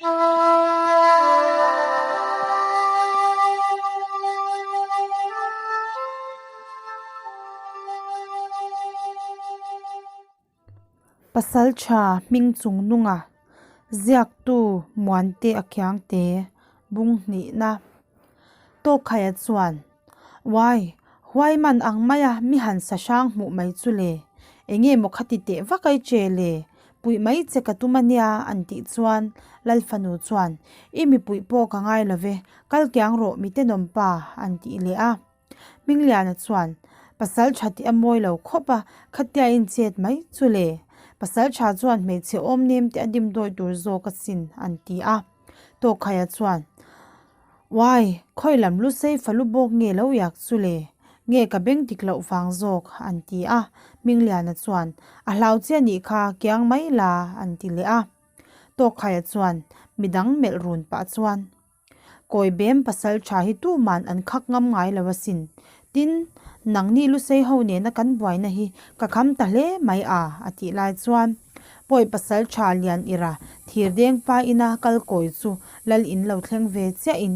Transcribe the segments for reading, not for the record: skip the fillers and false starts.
Pasaltha hming chung nunga ziaktu Muante a khiangte bung hnihna Tawkhaia chuan Uai, huai man ang maia mi han sa hrang hmuh mai chu le, enge maw khati teh vak ai che le, puih mai che ka tum ania an tih chuan Lal fanu chuan I mipuih pawh ka ngai lo ve, kal kiang rawh mi tenawm pa an tih leh a. Hmingliana chuan Pasal tha tih a mawi lo khawp a, khatia in chet mai chu le, pasal tha chuan hmeichhe awm nem te a dimdawi tur zawk asin an ti a. Tawkhaia chuan Uai, khawi lam lu sei falu bawk nge lo iak chu le? Nge ka beng dik loh vang zawk? an ti a. Hmingliana chuan, A hlau che anih kha, kiang mai la, an ti leh a. Tawkhaia chuan midang melh run pah chuan, Kawi bem pasal tha hi tuman an khak ngam ngai lo asin. Tin, nangni lusei ho nena kan buaina hi ka kham ta hle mai a, a tih lai chuan Pawi pasal tha lian ira thirdeng pa ina kal kawi chu lal in lo thleng ve chiah in,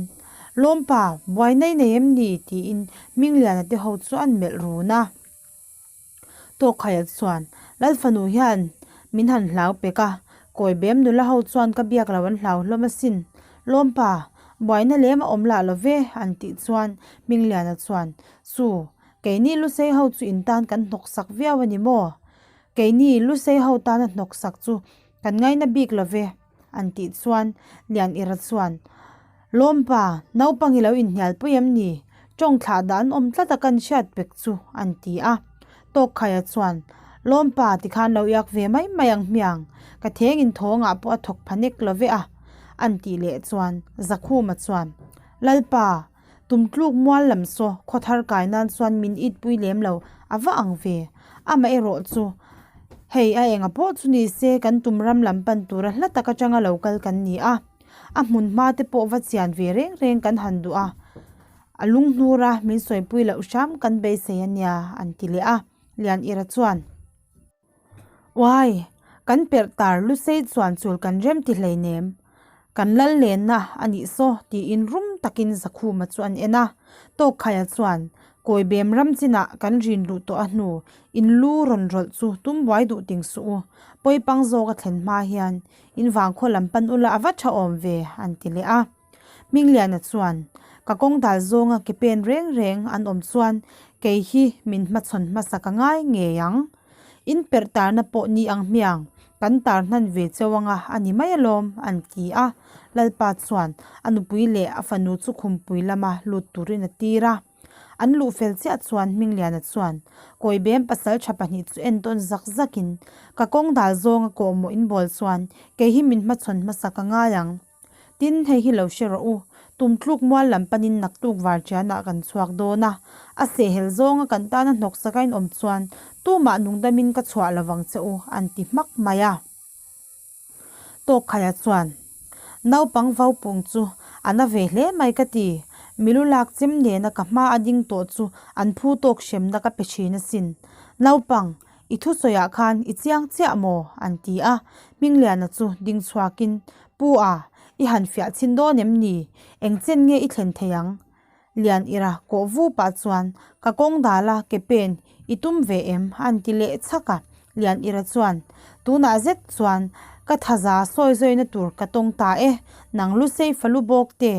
Lawmpa, buai nei nei em ni? tiin Hmingliana te ho chu an melh run a. Tawkhaia chuan, Lal fanu hian min han hlau pek a, kawi bem nula ho chuan ka biak lo an hlau hlawm asin. Lawmpa, buaina lem a awm lah lo ve, an tih chuan Hmingliana chuan, Chu, keini Lusei ho chu in tan kan hnawk sak viau a ni maw? Keini Lusei ho tana hnawk sak chu kan ngaina bik lo ve, an tih chuan Lianira chuan, Lawmpa, naupang i lo inhnial pui em ni? Tawng thlah dah an awm tlat a kan hriat pek chu, an ti a. Tawkkhaia chuan, Lawmpa, tikhan lo iak ve mai mai ang hmiang, ka theng in thawngah pawh a thawk pha nek lo ve a, an tih leh chuan Zakhuma chuan, Lalpa, tum tluk mual lam saw khaw thar kai nan chuan min it pui lem lo a va ang ve, amaherawh chu hei a enga pawh chu ni se kan tum ram lam pan tura hla tak atanga lo kal kan ni a. A hmun hma te pawh va chian ve reng reng kan han duh a, a lunghnur a min sawipui loh hram kan beisei a nia an ti leh a, Lianira chuan Uai, kan perh tar lusei chuan chul kan rem ti hleinem, kan lal lenna a nih saw tiin rum takin Zakhuma chu an en a, Tawkkhaia chuan Kawibem ram chinah kan rin luh tawh a hnu in lu rawn rawlh chu tum buai duh ting suh u, pawipang zawk a thlen hma hian In vangkhaw lam pan ula a va tha awm ve, an ti leh a. Hmingliana chuan, Ka kawng dal zawnga ke pen reng reng an awm chuan kei hi min hmachhawn hmasa ka ngai ngei ang. In perh tarna pawh ni ang hmiang, kan tar hnan ve cheu anga a ni mai alawm, an ti a. Lalpa chuan a nupui leh a fanu chu khumpui lama lut turin a tir a. An luh fel chiah chuan Hmingliana chuan Kawibem pasal tha pahnih chu en tawn zak zakin, Ka kawng dal zawnga kawhmawh in bawl chuan kei hi min hmachhawn hmasa ka ngai ang. Tin, hei hi lo hre rawh u, tum tluk mual lam panin naktuk varṭianah kan chhuak dawn a, a sehhel zawnga kan tana hnawksak a inawm chuan tumah nungdamin ka chhuah lovang che u, an ti hmak mai a. Tawkkhaia chuan, Naupang vaupung chu a na ve hle mai ka ti, milu lak chem nena ka hma a ding tawh chu an phu tawk hremna ka pe thin asin. Naupang, i thusawiah khan i chiang chiah maw? an ti a. Hmingliana chu ding chhuakin, Pu a, i han fiah chhin dawn em ni? Eng chen nge i thlen thei ang? Lian ira kawh vu pah chuan, Ka kawng dala ke pen i tum ve em? an ti leh chhak a. Lian ira chuan, Tunah zet chuan ka thaza sawi zawina tur ka tawng ta e, nang lu sei falu bawk te,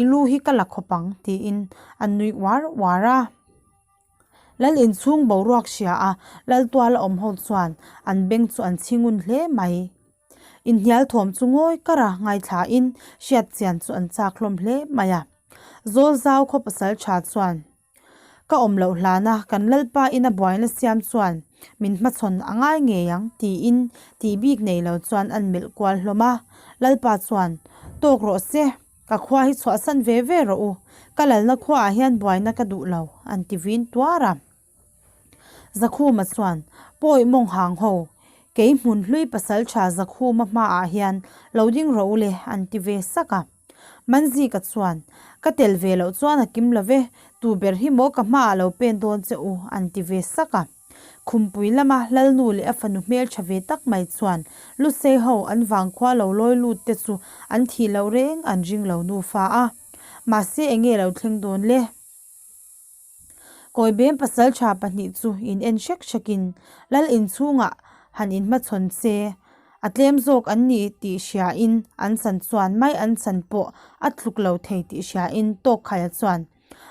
i lu hi ka la khawp ang, tiin a nui uar uar a. Lal inchhung boruak hria a, Lal tuala awm ho chuan an beng chu an chhi ngun hle mai. Inhnial thawm chu ngawi kar a ngaithlain hriat chian chu an chak hlawm hle mai a. Zawlzau khaw pasal tha chuan, Ka awm loh hlana kan Lalpa ina buaina siam chuan min hmachhawn a ngai ngei ang tiin tih bik nei lo chuan an melh kual hlawm a. Lalpa chuan, Tawk rawh se, ka khua hi chhuahsan ve ve rawh u, ka lalna khuaah hian buaina ka duh lo, an ti vin tuar a. Zakhuma chuan, Pawi mawng hang ho, kei hmun hlui pasaltha Zakhuma hmaah hian lo ding rawh u le, an ti ve sak a. Manzika chuan, Ka tel ve loh chuan a kim lo ve, tu ber hi maw ka hmaah lo pen dawn che u, an ti ve sak a. Khumpui lama Lalnu leh a fanu hmeltha ve tak mai chuan Lusei ho an vangkhua lo lawi lut te chu an thih loh reng an ring lo nufa a. Mahse enge lo thleng dawn le? Kawibem pasaltha pahnih chu in en hrek hrekin Lal inchhungah han inhmachhawn se a tlem zawk an ni tih hriain an chan chuan mai an chan pawh a tluk lo thei tih hriain Tawkkhaia chuan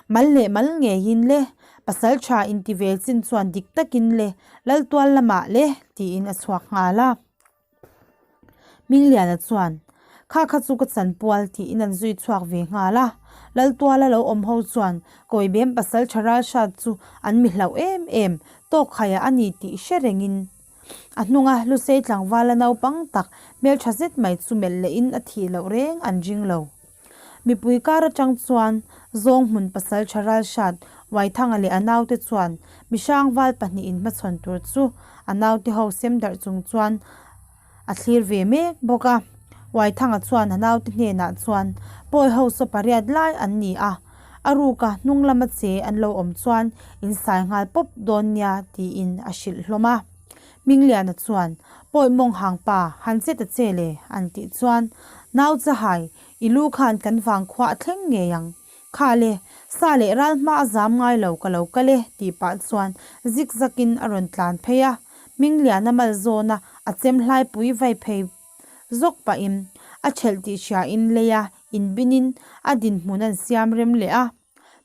Mal leh mal ngeiin le, pasaltha inti ve chin chuan dik takin le Laltual lamah le tiin a chhuak nghal a. Hmingliana chuan, Kha kha chu ka chanpual tiin an zui chhuak ve nghal a. Laltuala lo awm ho chuan Kawibem pasaltha ralhrat chu an mi hlauh em em tawkhaia a ni tih hre rengin a hnunga Lusei tlangvala naupang tak hmeltha zet mai chu melh lehin a thih loh reng an ring lo. Mipui kar atang chuan Zawnghmun pasaltha ralhrat Waithanga leh a naute chuan mihrangval pahnihin hmachhawn tur chu a naute ho sem darh chung chuan a thlir ve mek bawk a. Waithanga chuan a naute hnenah chuan pawi ho saw pariat lai an ni a, a ruka hnung lama che an lo awm chuan in sai nghal pawp dawn nia tiin a hrilh hlawm a. Hmingliana chuan, Pawi mawng hang pa, han che ta che le, an tih chuan, Nau chahai, i lu khan kan vang khua a thleng ngei ang. Kha le, sa leh ral hma a zam ngai lo ka lo kal e, tih pah chuan zik zakin a rawn tlan phei a. Hmingliana mal zawna a chem hlaipui vai phei zawk pahin a ṭhelh tih hriain leia inbinin a dinhmun an siam rem leh a.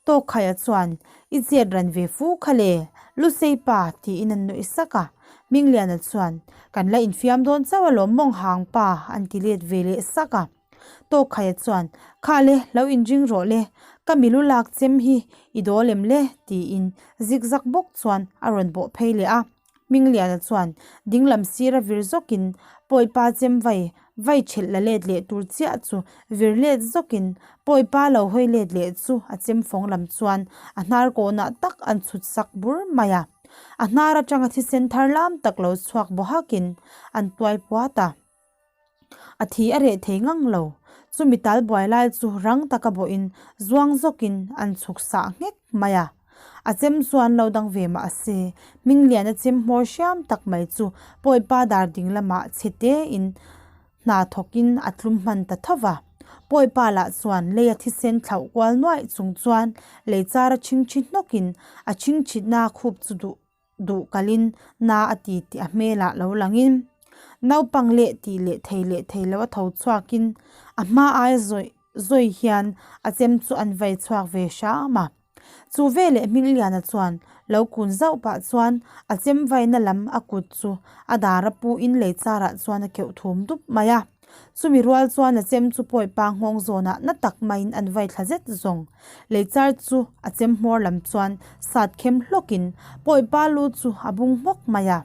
Tawkkhaia chuan, I chet ran ve fu kha le, Lusei pa, tiin an nuih sak a. Hmingliana chuan, Kan la infiam dawn chauh alawm mawng hang pa, an ti let ve leh sak a. Tawkkhaia chuan, Kha le, lo inring rawh le, ka milu lak chem hi i dawl em le, tiin zikzak bawk chuan a rawn bawh phei leh a. Hmingliana chuan dinglam sira vir zawkin Pawipa chem vai vai ṭhelh la let leh tur chiah chu vir let zawkin Pawipa lo hawi let leh chu a chem fawng lam chuan a hnar kawnah tak an chhut sak bur mai a. A hnar aṭanga thisen thar lam tak lo chhuak baw hakin an tuai puat a. A thi a reh thei ngang lo. Chumi tal buai lai chu rang taka bawhin zuang zawkin an chhuk sah nghek mai a. A chem chuan lo dang ve mah se, Hmingliana chem hmawr hriam tak mai chu Pawipa dar ding lamah chhe tein hna thawkin a tlum hman ta tho va. Pawipa lah chuan leia thisen thlauh kual nuaih chung chuan lei chara chhingchhi hnawkin a chhingchhitna khup chu duh duh kalin na a ti tih a hmelah lo langin naupang leh tih leh thei leh thei lo a tho chhuakin a hma aia zawih zawih hian a chem chu an vai chhuak ve hram a. Chu veleh Hmingliana chuan lo kun zauh pah chuan a chem vaina lam a kut chu a dar a pu in lei charah chuan a keuh thum dup mai a. Chumi rual chuan a chem chu pawipa nghawng zawnah na tak maiin an vai thla zet zawng. Lei char chu a chem hmawr lam chuan sat khem hlawkin pawipa lu chu a bung hmawk mai a.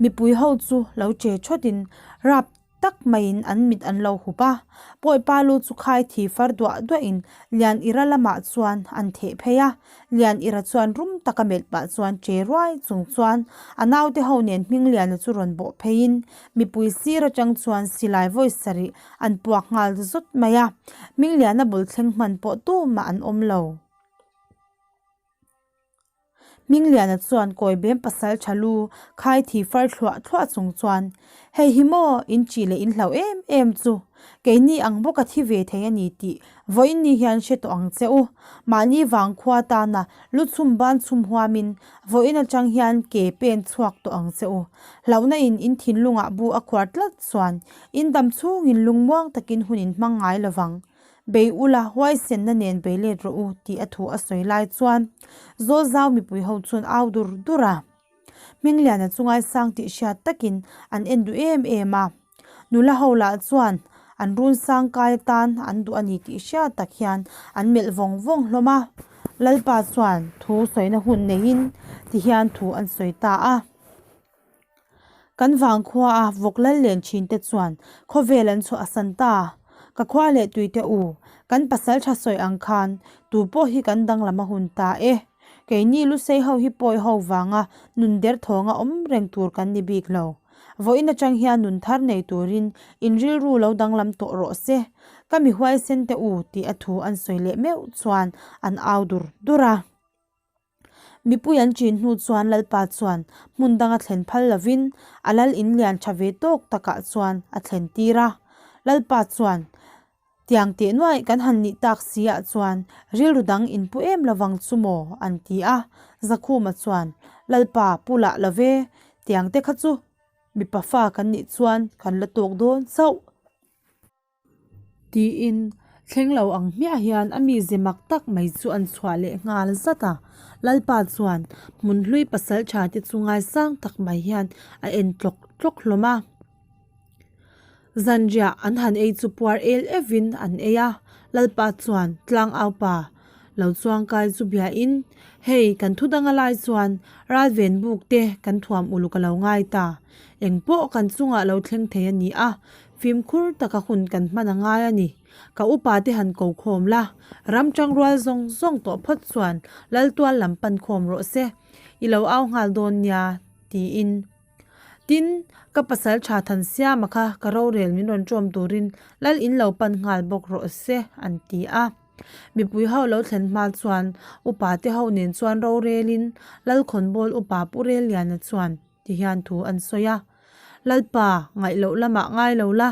Mipui ho chu lo che thawtin rap tak maiin an mit an lo hup a. Pawipa lu chu khai thi far duah duahin Lian Ira lamah chuan an theh phei a. Lian Ira chuan rum taka melh pah chuan che ruai chung chuan a naute ho nen Hmingliana chu rawn bawh pheiin Mipui sir atang chuan silai vawi sarih an puak nghal zut mai a, Hmingliana bul thleng hman pawh tumah an awm lo. Hmingliana chuan Kawibem pasal tha lu khai thi far thluah thluah chung chuan, Hei hi maw in ṭih leh in hlauh em em chu, keini ang bawk a thi ve thei a ni tih vawiin ni hian hre tawh ang che u. Mahni vangkhua tana lu chhum ban chhum huamin vawiin atang hian ke pen chhuak tawh ang che u. Hlauhna in in thinlungah bu a khuar tlat chuan in dam chhungin lungmuang takin hun in hmang ngai lo vang. Bei ula huaisenna nen bei let rawh u tih a thu a sawi lai chuan Zawlzau mipui ho chuan au dur dur a. Hmingliana chu ngaisang tih hriat takin an en duh em em a. Nula ho lah chuan an run sang kai atan an duh a ni tih hriat tak hian an melh vawng vawng hlawm a. Lalpa chuan thu sawina hun neiin ti hian thu an sawi ta a. Kan vangkhua a vawk lal len thin te chuan khawvel an chhuah a san ta. Ka khua leh tui te u, kan pasal tha sawi ang khan tu pawh hi kan danglam a hun ta e. Keini Lusei ho hi pawi ho vanga nun derthawnga awm reng tur kan ni bik lo. Vawiin atang hian nun thar nei turin in rilru lo danglam tawh rawh se. Ka mi huaisen te u tih a thu an sawi leh meuh chuan an au dur dur a. Mipui an ṭin hnu chuan Lalpa chuan hmun danga thlen phal lovin a lal in lian ṭha ve tawk takah chuan a thlen tir a. Lalpa chuan, Tiang teh nuaih kan han nih tak si ah chuan rilru dang in pu em lovang chu maw? an ti a. Zakhuma chuan, Lalpa pu lah lo ve, tiang te kha chu mipa fa kan nih chuan kan la tawk dawn chauh. Tiin thleng lo ang hmiah hian a mize mak tak mai chu an chhuah leh nghal zat a. Lalpa chuan hmun hlui pasal tha te chu ngaisang tak mai hian a en tlawk tlawk hlawm a. Zanriah an han ei chu puar el evin an ei a, Lalpa chuan tlangaupa lo chuangkai chu biain, Hei kan thu danga lai chuan ralven buk te kan thuam uluk a lo ngai ta, engpawh kan chungah lo thleng thei a ni a, fimkhur taka hun kan hman a ngai a ni. Ka upa te han ko khawm la, ram tangrual zawng zawng tawh phawt chuan Laltual lam pan khawm rawh se, i lo au nghal dawn nia, tiin. Tin, ka pasal tha Thansiama kha ka rorel min rawn ṭawm turin lal in lo pan nghal bawk rawh se, an ti a. Mipui ho lo thlen hma chuan upa te ho nen chuan rorelin Lalkhawnbawl upa Pu Relliana chuan tihian thu an sawi a, Lalpa, ngaih loh lamah ngai lo la,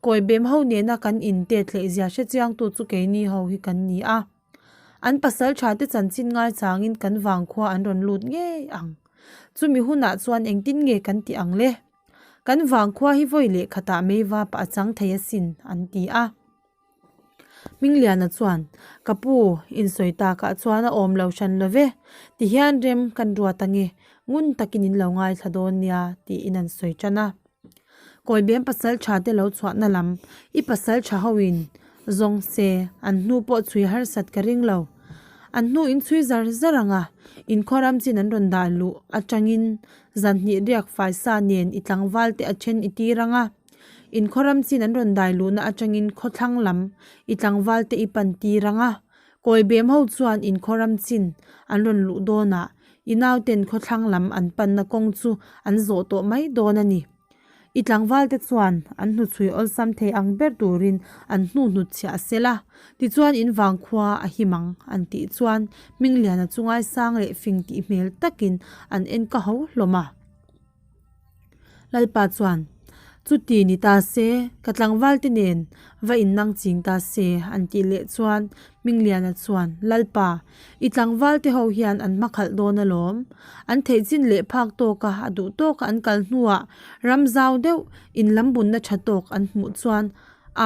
Kawibem ho nena kan intet hleihzia hrechiangtu chu keini ho hi kan ni a. An pasal tha te chanchin ngaichangin kan vangkhua an rawn lut ngei ang. Chumi hunah chuan engtin nge kan ti ang le? Kan vangkhua hi vawi leh khatah meiva pah a chang thei asin, an ti a. Hmingliana chuan, Ka pu, insawi takah chuan a awm lo hran lo ve, tihian rem kan ruat ange, ngun takin in lo ngaithla dawn nia, tiin an sawi tan a. Kawibem pasal tha te lo chhuahna lam i pasal tha hoin zawng se an hnu pawh chhui harsat ka ring lo. An hnu in chhui zar zar ang a, inkhawr ram chin an rawn dah luh atangin zan hnih riak fai sa nen i tlangval te a then i tir ang a, inkhawr ram chin an rawn dai luhna atangin khawthlang lam i tlangval te i pan tir ang a, Kawibem ho chuan inkhawr ram chin an rawn luh dawnah I nauten khawthlang lam an panna kawng chu an zawh tawh mai dawn a ni. I tlangvalte chuan an hnuchhui awlsam thei ang ber turin an hnu hnutchhiah sel a, tichuan in vangkhua a him ang an tih chuan Hmingliana chu ngaisang leh fing tih hmel takin an en ka ho hlawm a. Lalpa chuan, Chuti ni ta se, ka tlangvalte nen va innang ching ta se, an tih leh chuan Hmingliana chuan, Lalpa, i tlangvalte ho hian an hmakhalh dawn alawm. An theih chin leh phak tawka a duh tawka an kal hnuah ram zau deuh in lam bunna tha tawk an hmuh chuan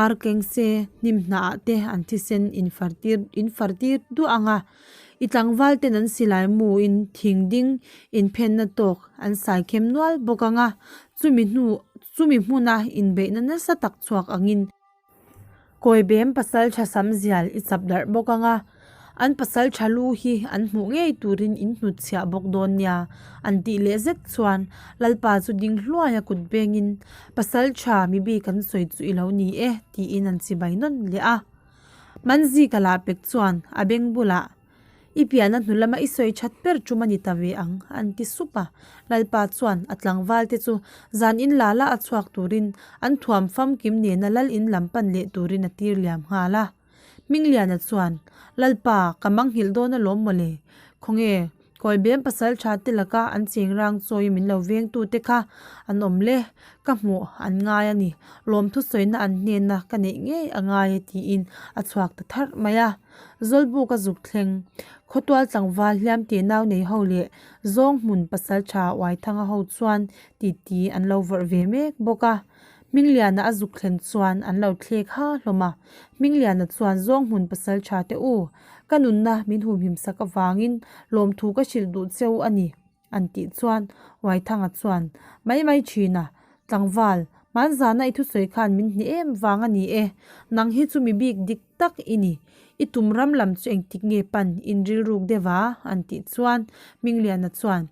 ar keng se hnim hnahah te an thisen infartir infartir duah ang a. I tlangval ten an silai mu in thing ding inphenna tawk an sai khem nual bawk ang a, chumi hnu chumi hmuna inbeihna nasa tak chhuak angin Kawibem pasal tha sam zial i chap darh bawk ang a, an pasal tha lu hi an hmuh ngei turin in hnutchhiah bawk dawn nia an tih leh zet chuan Lalpa chu ding hluaia kut bengin pasal tha mi bik an sawi chu i lo ni e tiin an chibai nawn leh a. Manzika lah pek chuan a beng bulah, I pianna hnu lama i sawi that ber tum a ni ta ve ang, an ti sup a. Lalpa chuan a tlangval te chu zan in la la a chhuak turin an thuam famkim nena lal in lam pan leh turin a tir liam nghal a. Hmingliana chuan, Lalpa, ka manghilh dawn alawm mawle. Khawnge, Kawibem pasal tha te laka an chengrang chawi min lo vengtu te kha an awm le, ka hmuh an ngai a ni, lawmthu sawina an hnena ka neih ngei a ngai e tiin a chhuak ta tharh mai a. Zawlbuk a zuk thleng, khawtual tlangval hliam te nau nei ho leh zawng hmun pasal tha Uaithanga ho chuan titi an lo vawrh ve mek bawk a. Hmingliana a zuk thlen chuan an lo thlek ha hlawm a, Hmingliana chuan zawng hmun pasal tha te u, Ka nunna min humhim sak avangin lawmthu ka hrilh duh cheu a ni, an tih chuan Waithanga chuan, Mai mai thin a, tlangval, hmanzana i thusawi khan min hne em vang a ni e, nang hi chu mi bik dik tak i ni, i tum ram lam chu engtik nge pan in rilruk deuh a, an tih chuan Hmingliana chuan,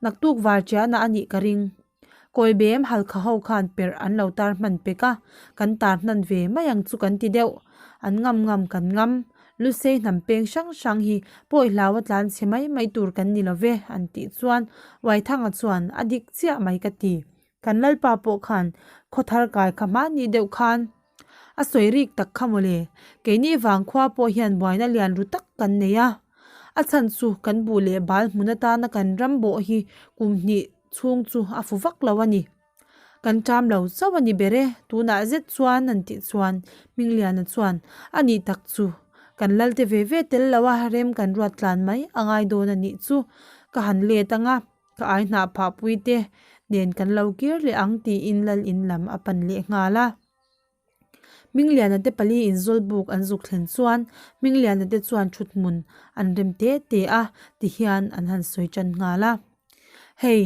Naktuk varṭiahna a nih ka ring. Kawibem halkha ho khan perh an lo tar hman pek a, kan tar hnan ve mai ang chu kan ti deuh. An ngam ngam kan ngam. Lusei hnam peng hrang hrang hi pawi hlau a tlan chhe mai mai tur kan ni lo ve, an tih chuan Uaithanga chuan a dik chiah mai ka ti. Kan Lalpa pawh khan khawthar kai kha hmani deuh khan a sawi rik tak kha mawle. Keini vangkhua pawh hian buaina lian ru tak kan nei a. A chhan chu kan buh leh bal hmun atana kan ram bawh hi kum hnih chhung chu a fu vak lo a ni. Kan ṭam lo chauh a ni ber e, tunah zet chuan an tih chuan Hmingliana chuan a nih tak chu kan lalte ve ve tel lo a rem kan ruat tlan mai a ngai dawn a nih chu ka han let ang a, ka ai hnah phah pui te nen kan lo kir leh ang tiin lal in lam a pan leh nghal a. Hmingliana te pali in Zawlbuk an zuk thlen chuan Hmingliana te chuan thuthmun an rem te te a tihian an han sawi tan nghal a, Hei.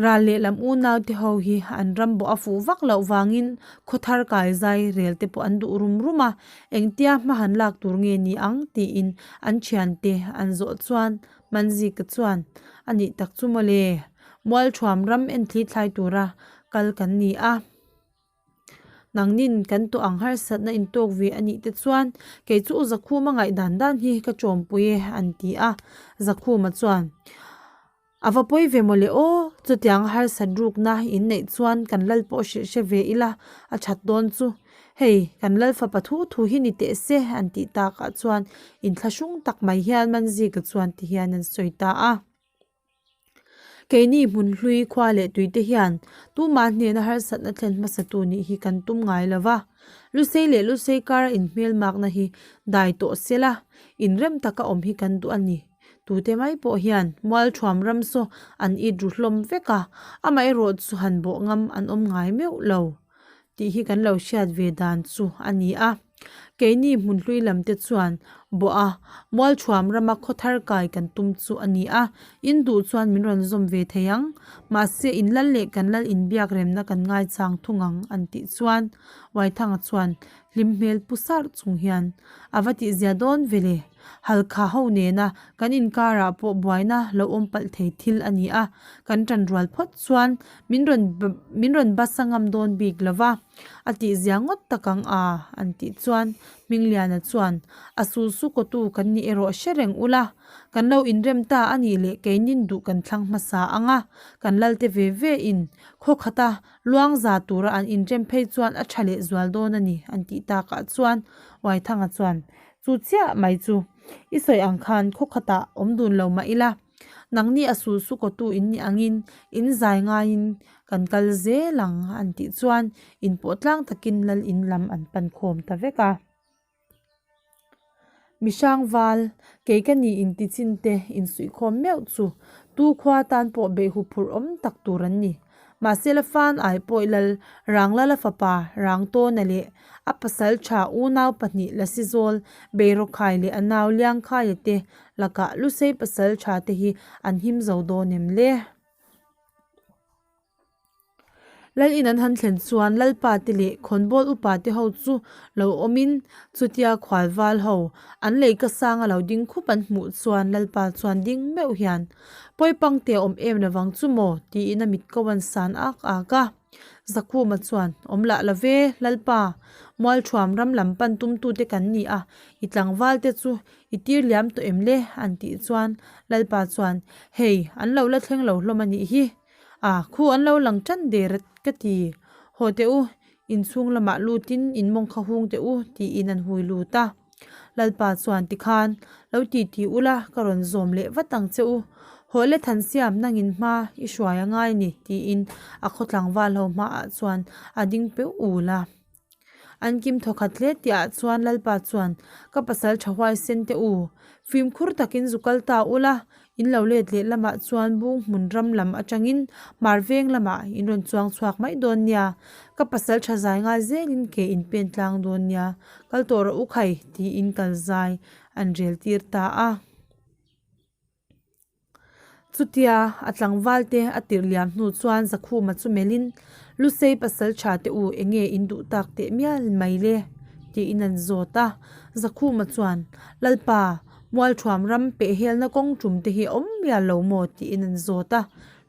Ral lehlam unaute ho hi an ram bawh a fuh vak loh vangin khawthar kai zai rel te pawh an duh rum rum a, engtia hma han lak tur nge ni ang tiin an thiante an zawh chuan Manzika chuan a nih tak chu mawle, Mualthuam ram enthli thlai tura kal kan ni a. Nangnin kan tawh ang harsatna intawk ve a nih te chuan kei chu u Zakhuma ngaihdan dan hi ka tawmpui e an ti a. Zakhuma chuan, A va pawi ve mawle aw, chutiang harsat rukna in neih chuan kan lal pawh hrilh hre ve ila a that dawn chu. Hei, kan lal fapa thu thu hi ni teh se an tih takah chuan inthlahrung tak mai hian Manzika chuan ti hian an sawi ta a. Keini hmun hlui khua leh tuite hian tumah hnena harsatna thlen hmasatu nih hi kan tum ngai lo va. Lusei leh Lusei kara inhmelmakna hi dai tawh se la, inrem taka awm hi kan duh a ni. Tute mai pawh hian Mualthuam ram saw an it ru hlawm vek a, amaherawh chu han bawh ngam an awm ngai meuh lo. tih hi kan lo hriat ve dan chu a ni a. Keini hmun hlui lam te chuan bawh a, Mualthuam rama khawthar kai kan tum chu a ni a, in duh chuan min rawn zawm ve thei ang, mahse in lal leh kan lal inbiak remna kan ngaichang thung ang an tih chuan Waithanga chuan hlim hmel pu sarh chung hian a va tihzia dawn ve le. Halkha ho nena kan inkarah pawh buaina lo awm palh thei thil a ni a, kan tanrual phawt chuan min rawn min rawn basa ngam dawn bik lo va, a tihzia ngawt tak ang a, an tih chuan Hmingliana chuan a sulsu kawtu kan nih erawh hre reng ula, kan lo inrem ta a nih leh keinin duh kan thlang hmasa ang a, kan lalte ve ve in khaw khata Luang za tura an inrem phei chuan a tha leh zual dawn a ni, an tih takah chuan Waithanga chuan Chu chiah mai chu i sawi ang khan khaw khatah awm dun lo mah ila, nangni a sul su kawtu in nih angin in zai ngaiin kan kal zel ang an tih chuan inpawh tlang takin lal in lam an pan khawm ta vek a. Mihrang val, kei ka ni inti chin te insuihkhawm meuh chu tu khua tan pawh beih huphurh awm tak tur an ni. Mahse la fan ai pawih lal Ranglala fapa Rangtawna leh a pasal tha unau pahnih Lasizawl Beirawkhai leh a nau Liangkhaia te lakah Lusei pasal tha te hi an him zo dawn em le? Lal in an han thlen chuan Lalpa te leh khawnbawl upa te ho chu lo awmin chutia khual val ho an leika sanga lo ding khup an hmuh chuan Lalpa chuan ding meuh hian Pawipang te a awm em lovang chu maw? tiin a mit ko an san ak ak a. Zakhuma chuan, Awm lah lo ve, Lalpa, Mualthuam ram lam pan tumtute kan ni a, i tlangval te chu i tir liam tawh em le? an tih chuan Lalpa chuan, Hei, an lo la thleng lo hlawm a nih hi. A, khu an lo lang tan der ka ti. Haw teh u, inchhung lamah lutin in mawng kha hung teh u, tiin an hui lut a. Lalpa chuan tikhan, Lo ti ti ula, ka rawn zawm leh vat ang che u. Haw le Thansiam, nangin hma i hruai a ngai ni, tiin a khaw tlangval ho hmaah chuan a ding peuh ul a. An kim thawkhat hle tihah chuan Lalpa chuan, Ka pasal tha huaisen teh u, fimkhur takin zu kal ta ula, In lo let leh lamah chuan bung hmun ram lam atangin hmar veng lamah in rawn chuang chhuak mai dawn nia, ka pasal tha zai ngai zelin ke in pen tlang dawn nia, kal tawh rawh u khai tiin kal zai an rel tir ta a. Chutia a tlangval te a tirh liam hnu chuan Zakhuma chu melhin Lusei pasal tha te u enge in duh tak teh mial mai le tiin an zawt a, Zakhuma chuan Lalpa Mualthuam ram pehhelna kawng tum te hi a awm mial lo maw tiin an zawt a,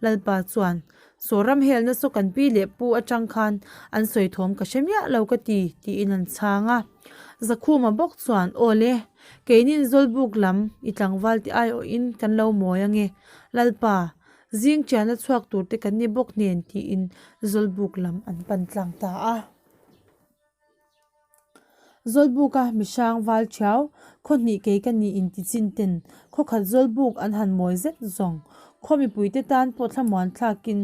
Lalpa chuan, Saw ram helna saw kan pi leh pu atang khan an sawi thawm ka hre miah lo ka ti, tiin an chhang a. Zakhuma bawk chuan, Aw le, keinin Zawlbuk lam i tlangval te aiawhin kan lo mawi ange, Lalpa, zing chiana chhuak tur te kan ni bawk nen, tiin Zawlbuk lam an pan tlang ta a. Zawlbuka mihrang val thiau. Khaw hnih kei ka ni inti chin ten khaw khat zawlbuk an han mawi zet zawng. Khaw mipuite tan pawh thlamuan thlakin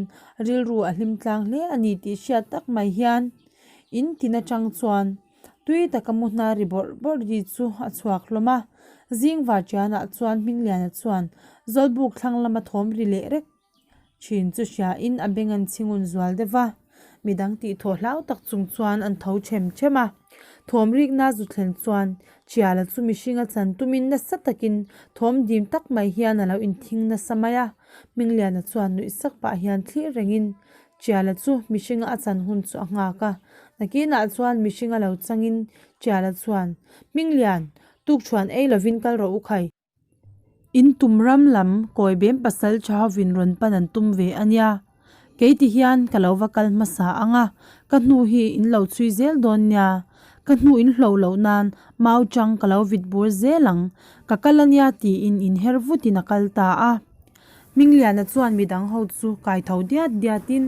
rilru a hlim tlang hle a ni tih hriat tak mai hian in tin atang chuan tui taka mu hna ri bawrh bawrh ri chu a chhuak hlawm a. Zing varṭianah chuan Hmingliana chuan zawlbuk thlang lama thawm ri leh rek Thin chu hriain a beng an chhingun zual deuh va, midang tih thaw hlau tak chung chuan an tho them them a. Thawm rikna zu thlen chuan Chiala chu mihringa chan tumin nasa takin thawm dim tak mai hian a lo inthing nasa mai a. Hmingliana chuan nuih sak pah hian thlir rengin Chiala chu mihringa a chan hun chu a nghak a. Nakinah chuan mihringa lo changin Chiala chuan, Hminglian, tukṭhuan ei lovin kal rawh u khai. In tum ram lam kawi bem pasal tha hovin rawn pan an tum ve a nia. Kei ti hian ka lo va kal hmasa ang a, ka hnu hi in lo chhui zel dawn nia. Ka hnu in hlo loh nan mau chang ka lo vit bur zel ang, ka kal a nia tiin in her vutin a kal ta a. Hmingliana chuan midang ho chu kai tho diat diatin,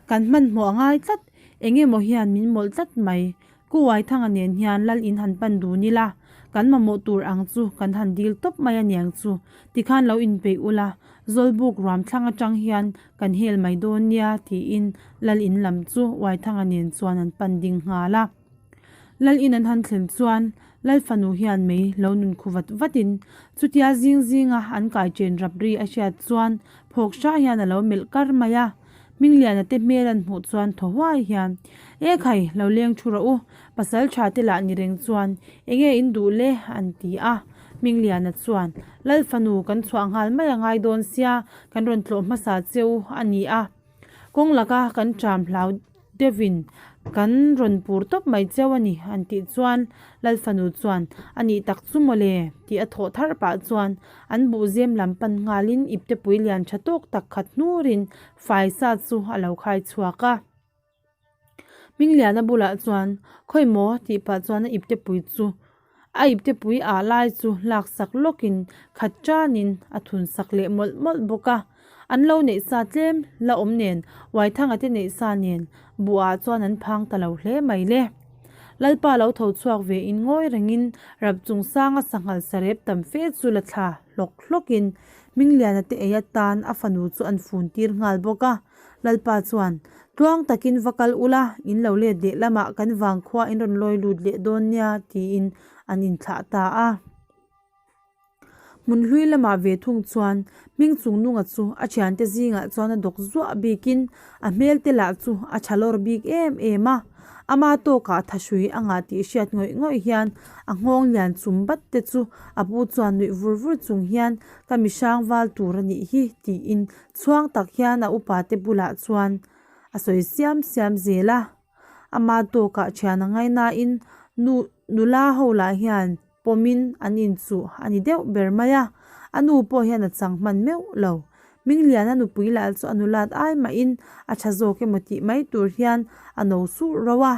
Kan hmanhmawh a ngai tlat, eng emaw hian min mawlh tlat mai, Ku Waithanga nen hian lal in han pan dun ila, kan mamawh tur ang chu kan han dil tawp mai a niang chu, tikhan lo inpeih ula, Zawlbuk ruam thlang atang hian kan hel mai dawn nia tiin lal in lam chu Waithanga nen chuan an pan ding nghal a. Lal in an han thlen chuan Lal fanu hian mei lo nun khu vat vatin chutia zing zinga an kai chen rap ri a hriat chuan phawk hra hian a lo melh kar mai a. Hmingliana te hmel an hmuh chuan thaw huai hian, E khai, lo leng thu rawh u, pasal tha te lah ni reng chuan enge in duh le? an ti a. Hmingliana chuan, Lal fanu kan chhuah nghal mai a ngai dawn sia, kan rawn tlawh hmasa cheu a ni a. Kawng laka kan ṭam hlau deuhin kan rawn pur tawp mai cheu a ni, an tih chuan Lal fanu chuan, A nih tak chu maw le? tih a thawh tharh pah chuan An buhzem lam pan nghalin iptepui lian tha tawk tak khat hnurin faisa chu a lo khai chhuak a. Hmingliana bulah chuan, Khawi maw? tih pah chuan a iptepui chu a iptepui ah lai chu lak sak lawkin khat tanin a thun sak leh mawlh mawlh bawk a. An lo neih sa tlem la awm nen, Waithanga te neih sa nen buh ah chuan an phang ta lo hle mai le. Lalpa lo tho chhuak ve in ngawi rengin rap chung sanga sanghal sarep tam fe chu la thla hlawk hlawkin Hmingliana te ei atan a fanu chu an fun tir nghal bawk a. Lalpa chuan, Tluang takin va kal ula, in lo let leh lamah kan vangkhua in rawn lawi lut leh dawn nia tiin an inthlah ta a. Hmun hlui lamah ve thung chuan hming chung nunga chu a thiante zingah chuan a dawk zuah bikin a hmel te lah chu a tha lawr bik em em a. Ama tawkah thahrui a ngah tih hriat ngawih ngawih hian a nghawng lian chum bat te chu a pu chuan nuih vur vur chung hian ka mihrang val tur a nih hi tiin chhuang tak hian a upa te bulah chuan a sawi siam siam zel a. Ama tawkah thian a ngainain nu nula ho lah hian pawmin an inchuh a ni deuh ber mai a, a nu pawh hian a chang hman meuh lo. Hmingliana nupui lah chu a nulat ai mahin a tha zawk emaw tih mai tur hian a no surh ro a.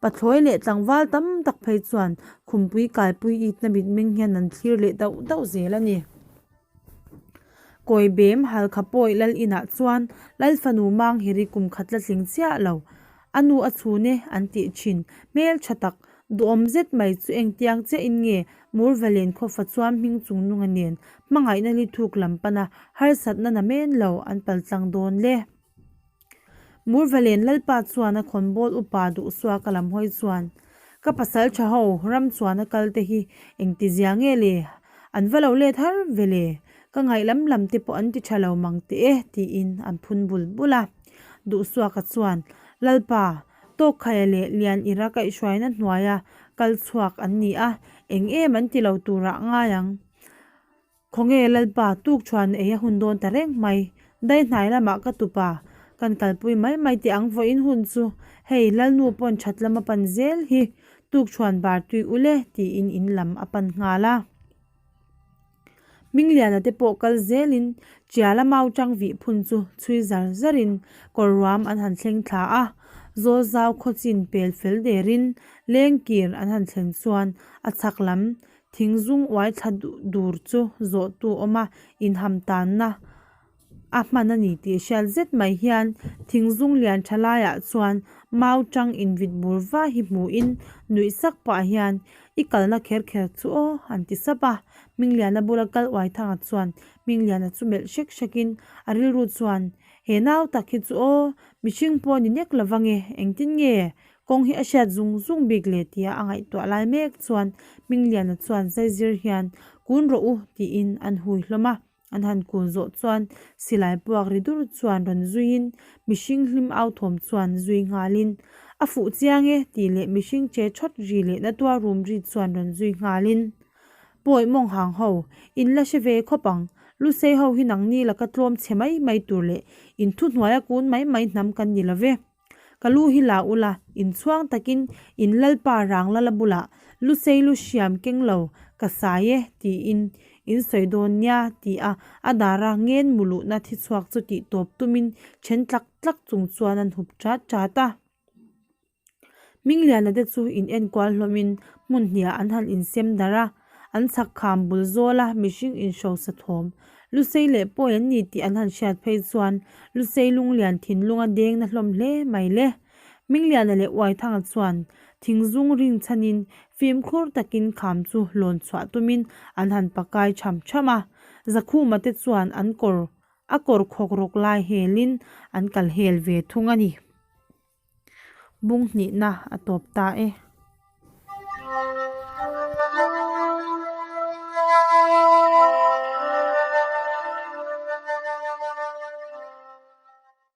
Pathlawi leh tlangval tam tak phei chuan khumpui kaipui itna mitmeng hian an thlir leh dauh dauh zel a ni. Kawi bem Halkha pawi lal inah chuan Lal fanu Manghiri kum khat la tling chiah lo. A nu a chhun e an tih thin. Hmel tha tak, duhawm zet mai chu engtiang chiahin nge Murvalen khawfa chuan hming chung nunga nen hmangaihna li thuk lam pana harsatna na men lo an paltlang dawn le. Murvalen Lalpa chuan a khawnbawl upa duhsuak a lam hawi chuan, Ka pasal tha ho, ram chuan a kal te hi engti zia nge le? An va lo let har ve le? Ka ngaih lam lam te pawh an ti tha lo mang teh e, tiin an phun bul bul a. Duhsuaka chuan, Lalpa, Tawkkhaia leh Lianira kaihhruaina hnuaia kal chhuak an ni a, eng em an ti lo turah ngai ang. Khawnge Lalpa tuk chuan ei a hun dawn ta reng mai. Dai hnai lamah ka tupa kan kalpui mai mai teh ang vawiin hun chu hei Lalnu pawn that lam a pan zel hi tuk chuan bar tui ule tiin in lam a pan nghal a. Hmingliana te pawh kal zelin Chiala mau tang vih phun chu chhui zar zarin kawr ruam an han thleng thla a. Zawlzau khawchin pel fel derin lengkir an han thlen chuan a chhak lam Thing zung uai thla dur chu zawhtu awm a, inham tanna a hman a ni tih hriat zet mai hian thing zung lian tha laiah chuan Mau chang invit bur va hi hmuhin nuih sak pah hian, I kalna kher kher chu aw, han ti sap a. Hmingliana bula kal Uaithanga chuan Hmingliana chu melh hrek hrekin a rilru chuan, He nau tak hi chu aw, mihring pawh ni nek lo vang e, engtin nge kawng hi a hriat zung zung bik le tia a ngaihtuah lai mek chuan Hmingliana chuan zaizir hian, Kun rawh u, tiin an hui hlawm a. An han kun zawh chuan silai puak ri dur chuan rawn zuiin mihring hlim au thawm chuan zui nghalin, A fuh chiang e tih leh mihring che thawt ri leh na tuar rum ri chuan rawn zui nghalin, Pawi mawng hang ho, in la hre ve khawp ang, Lusei ho hi nangni laka tlawm chhe mai mai tur leh in thuhnuaia kun mai mai hnam kan ni lo ve. Ka lu hi la ula, inchhuang takin in lalpa rang lala bulah Lusei lu hriam keng lo ka sai e tiin in sawi dawn nia ti a a dara ngen mu luhna thi chhuak chu tih tawp tumin then tlak tlak chung chuan an hup chat chat a. Hmingliana te chu in enkual hlawmin hmun hniah an han insem darh a, an chhak kham bul zawla mihring inhrosa thawm Lusei leh pawi an ni tih an han hriat phei chuan Lusei lunglian thinlunga deng na hlawm hle mai le. Hmingliana leh Uaithanga chuan thingzung ring chhanin fimkhur takin kham chu lawn chhuah tumin an han pakai tham tham a, Zakhuma te chuan an kawr a kawr khawk rawk lai helin an kal hel ve thung a ni. Bung hnihna a tawp ta e.